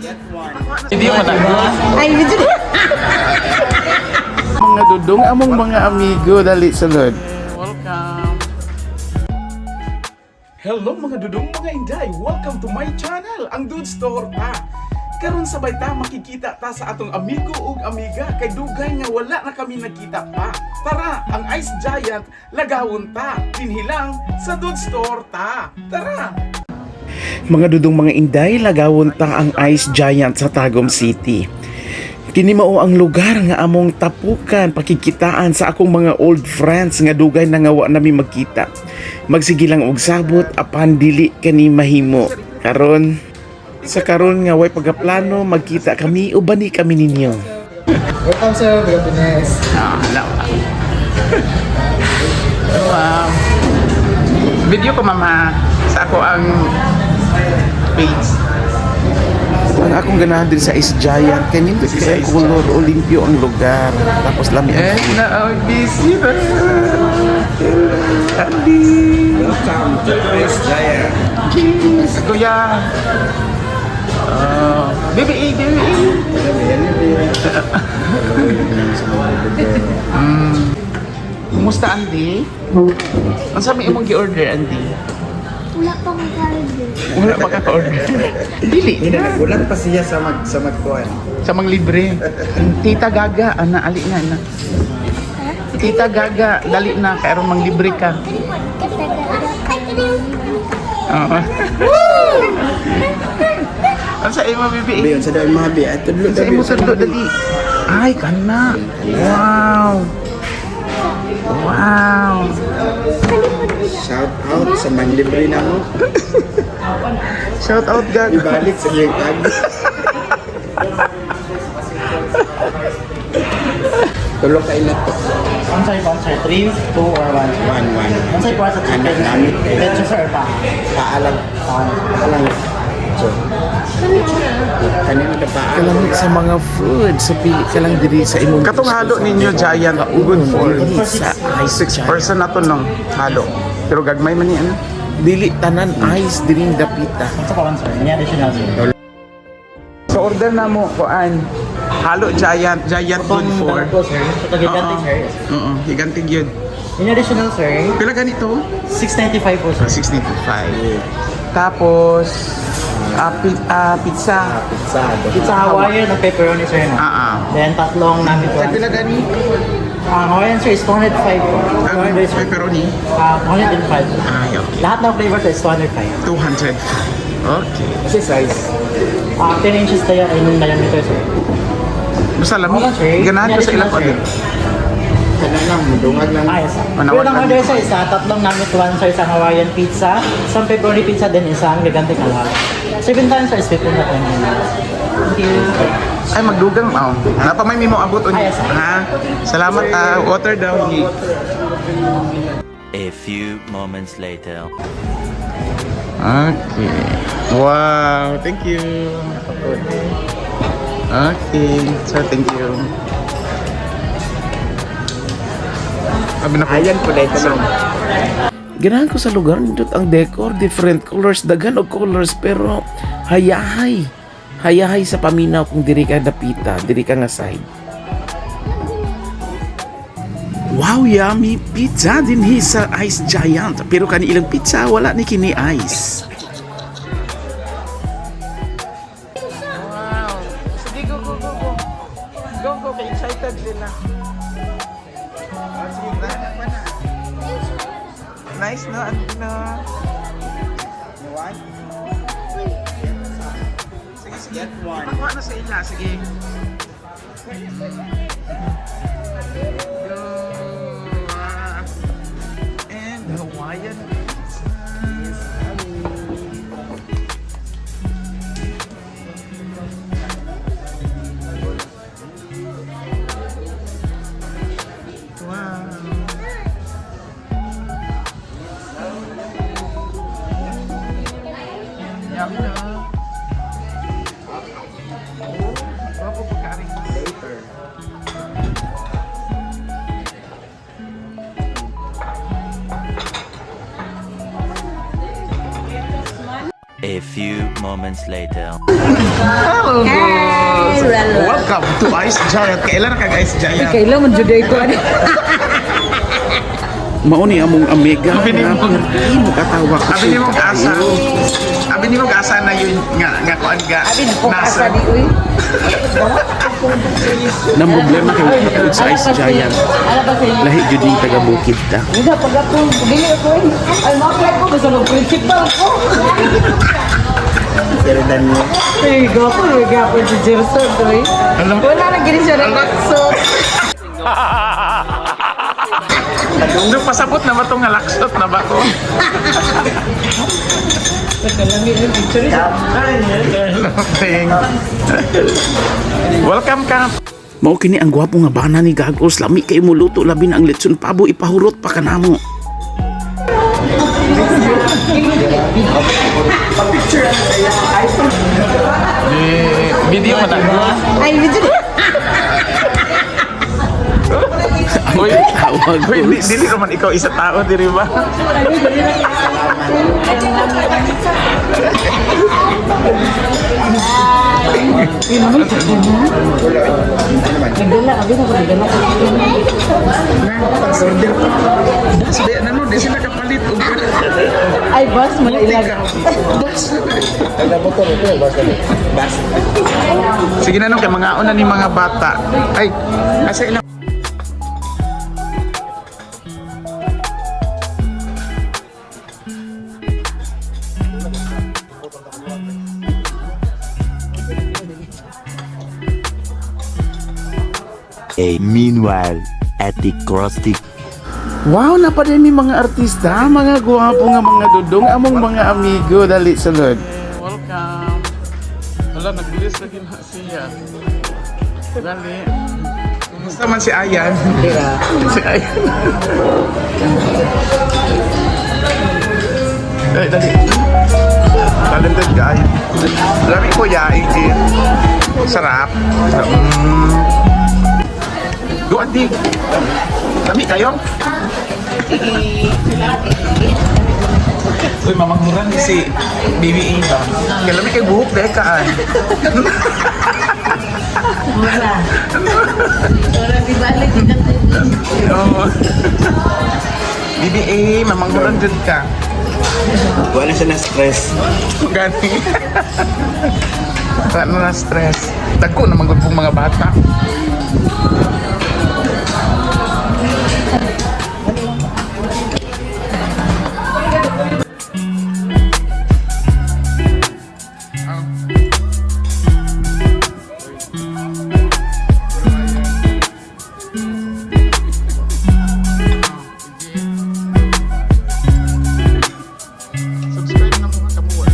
Hindi mo na. Ay, video. Mga dudong among mga amigo, dali sulod. Welcome. Hello mga dudong mga inday, welcome to my channel, ang Dudes Torta. Karon sabay ta makikita ta sa atong amigo ug amiga kay dugay nga wala na kami nagkita pa. Tara, ang Ice Giant lagawon ta, dinhilang sa Dudes Torta. Tara. Mga dudong mga inday, lagawon ta ang Ice Giant sa Tagum City. Kini mao ang lugar nga among tapukan pakikitaan sa akong mga old friends nga dugay na nga wa nami magkita. Magsige lang og sabot apan dili kani mahimo. Karon sa karon nga way pagaplano magkita kami uban ni kami ninyo. Welcome, sir, good happiness. Ah, hello. Wow. Video ko, mama, sa ako ang page. Ang akong ganahan din sa Ice Giant, kanya yung kaya color Olimpio ang lugar. Tapos lami ang food. Na ang busy na. Andy. Welcome to Ice Giant. Cheers, kuya. Oh, baby A, baby A. Kumusta, Andy? Ang sabi imong gi-order, Andy? Wala pa akong order. Wala pa ka-order. Dili Hindi na. na, nagulat pa siya sa magkuhan. Sa mang libre. Tita Gaga, ana, ali na, ana. Tita Gaga, dali na, kaya mang libre ka. Oo. Ang sa imo, bibi? Biyon sa dahil mga bi, at tudlo Sa imo sudlo, dali. Ay, kana. Wow. Wow. Shout out sa manglibre na mo. Shout out, Gaga. Ibalik sa iyang tag. Tulog kay na to. I'm sorry po, sir. 3, 2, or 1? One, one. I'm sorry po, sa Ano, chicken. namit kayo. Pecho, sir, pa. Paalang. Paalang. So, kanina na paalang. Kalamit sa mga food. Sa pili ka lang diri sa imong Katong halo ninyo, Giant, good for sa Ice six Giant. person na to nung halo. Pero gagmay man ni ano. Dili tanan ice diri dapita. Ito po, sir. Any additional, sir? So order na mo kuan. Halo Giant, Giant good for. Po, sir. Ito, gigantic, sir. Oo, gigantic yun. In additional, sir, Pila ganito? 695 po, sir. 695. Tapos pizza. Pizza. Pizza Hawaiian ng pepperoni, sir. No? Ah, ah. Then, tatlong namin po. Sa pila gani? Ang Hawaiian, sir, is 205 po. Ang 200, sir. pepperoni. Ah, 205. Ay, okay. Lahat ng flavor, sir, is 205. 200. Okay. Kasi size. Ah, 10 inches tayo ay nung diameter, sir. Basta lami. Wala, sir. Ganahan ko sa ilang Additional, order. Kana lang, mudungag lang. Ah, yes, sir. Manawag Pero ang lang. order, sir, isa, tatlong namit one, sir, isang Hawaiian pizza, isang pepperoni pizza, then isang gigantic alhalo. 7 times, sir, is 15 na 10 minutes. Thank you. Ay, magdugang. Oh. Napa may mimo abot unya. Ay, yes, sir. Ha? Salamat ah. Water daw. A few moments later. Okay. Wow, thank you. Okay, sir, thank you. Sabi na ko. Ayan po dahil tanong. Ganahan ko sa lugar nindot ang decor, different colors, daghan og colors pero hayahay. Hayahay sa paminaw kung diri ka dapita, diri ka nga side. Wow, yummy pizza dinhi sa Ice Giant. Pero kani ilang pizza wala ni kini ice. Wow. Sige, go, go, go, go. Go, go, kay excited sila. Nice no, ano no. Sige, sige. Ipakuha na sa ila, sige. Go. Ah. And Hawaiian pizza. Wow. Yummy na. Oh, gwapo po karing. Later. A few moments later. Hello, girls! Welcome to Ice Giant. Kailan na kag Ice Giant? Kailan man jud ko ani. Mao ni among amiga Abi ni nga mo- perti mo katawa ko. Abi ni mo asa. Abi ni mo asa na yun nga nga kuan ga. Abi ko asa di uy. Nang problema kay wala sa Ice Giant. Lahi jud ning taga bukid ta. Hindi pag ako dili ako eh. Ay ma-apply ko basta mag principal ko. Pero Daniel. Ay gapo, gapo si Gerson oy. Wala na gini siya naglaksot. Nung pasabot na ba itong ngalaksot na ba ko? Welcome ka. Mao kini ang gwapo nga bana ni Gagos, lami kay mo luto labi na ang litson pabo ipahurot pa kanamo. Video mo na. Ay video. Uy, Tawag uy, dili naman ikaw isa tao, diri ba? Nagdala abi na ko nagdala ko. Pag-order pa. Bas, di, ano, di sila kapalit. Ay boss man ilag. Taga-motor ito. Basta. Basta. Sige na nung, kay mga una ni mga bata. Ay, asa ilang. A meanwhile at the Krusty Wow, napaday mi mga artista, mga gwapo nga mga dudong, among mga amigo dali sulod. Welcome. Wala, nagbilis lagi na siya. Dali. Kumusta man si Ayan? Si Ayan. Dali, dali. Talented guy. Lami ko ya, Iki. Sarap. Go, Andi. Lami kayo? Uy, mamanghuran ni si Bibi Eva. Kaya lami kay buhok dahil kaan. Wala. Ora di balik. Oo. Bibi A, mamanghuran dyan ka. Wala siya na stress. Gani. Wala na na stress. Dagko naman gud pong mga bata. Subscribe na mga kamuha.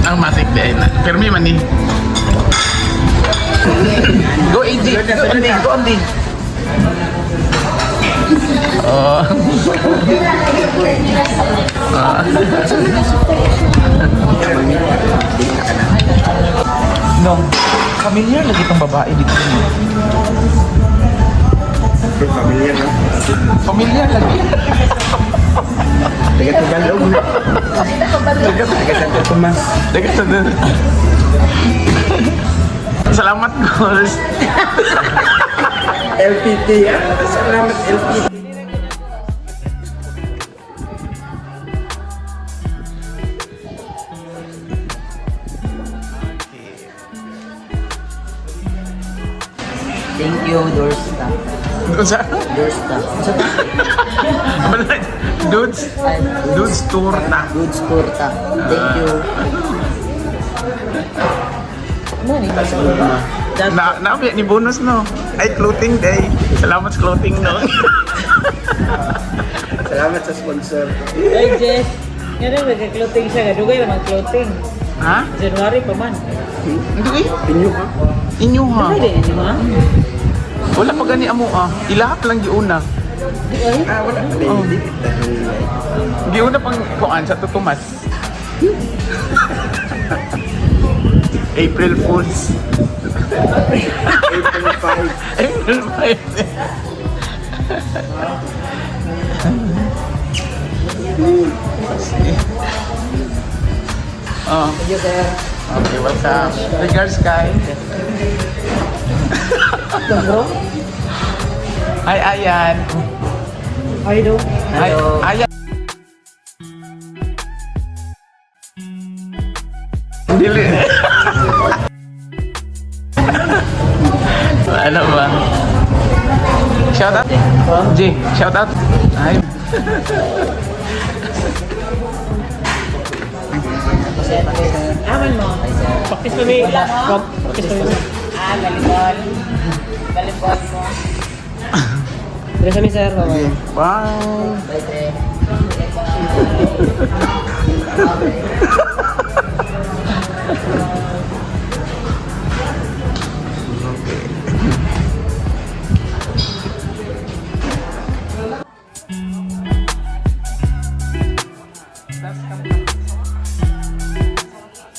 Ang matik din. Pero may mani. Go AJ. Go Andy. Go Andy. Oh. No. Familiar lagi itong babae dito. Pero familiar no? Familiar lagi. Taga Tagalog na. Taga Santo Tomas. Teka, sa Salamat, girls. LPT. Ah, salamat LPT. Thank you, Dorsta. Unsa? Dorsta. Dudes. Ay, Dudes torta. Goods Torta. Thank you. Na na ni bonus no. Ay clothing day. Salamat sa clothing no. Salamat sa sponsor. Ay Jess. Nga nagka-clothing siya, dugay ra mag-clothing. Ha? January pa man. Hindi eh. Inyo ha? Inyo ha. Pwede di ba? Wala pa gani amo ah. Ilahak lang giuna. Ah, wala pa din. Hindi dahil Giuna pang kuan sa tutumas. April Fools. April 5. April 5. Oh. Thank you, sir. Okay, what's up? Regards, Kai. Hi, Ayan. How you do? Hi, Ayan. Dili. Ano ba? Shout out. G, shout out. Hi. Aman mo. Practice pa may. Practice pa may. Ah, galibol. Galibol mo. Pero sa mi, sir. Bye-bye. Bye. Bye, sir.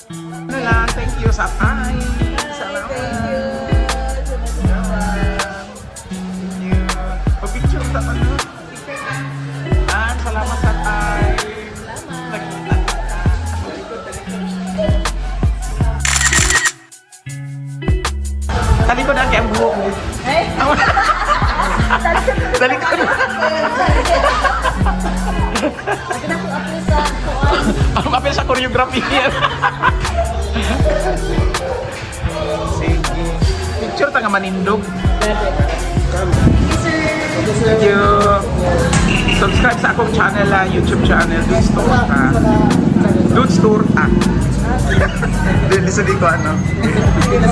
Ano lang, thank you sa time. Salamat. Thank you. Thank you. Pa-picture sa ano. Ah, salamat sa time. Salamat. Talikod ang kaya ang buhok mo. Eh? Talikod. Ang apel sa choreography yan. Sige. Picture ta nga manindog. Thank you. Subscribe sa akong channel, ah, YouTube channel, Dudes Torta. Dudes Torta. Dili sa di ko ano.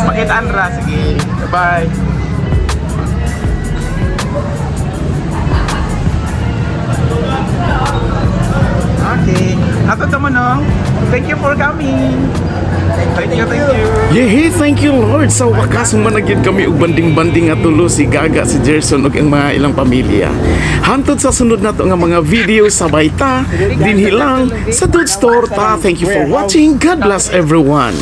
Pakitaan ra, sige. Bye. Okay. Ato mo no. Thank you for coming. Thank you, thank you. Yehe, thank you Lord. Sa wakas humanagid kami og banding-banding nga tulo si Gaga, si Gerson ug ang mga ilang pamilya. Hantod sa sunod nato nga mga video, sabay ta dinhi lang sa Dudes Torta. Thank you for watching. God bless everyone.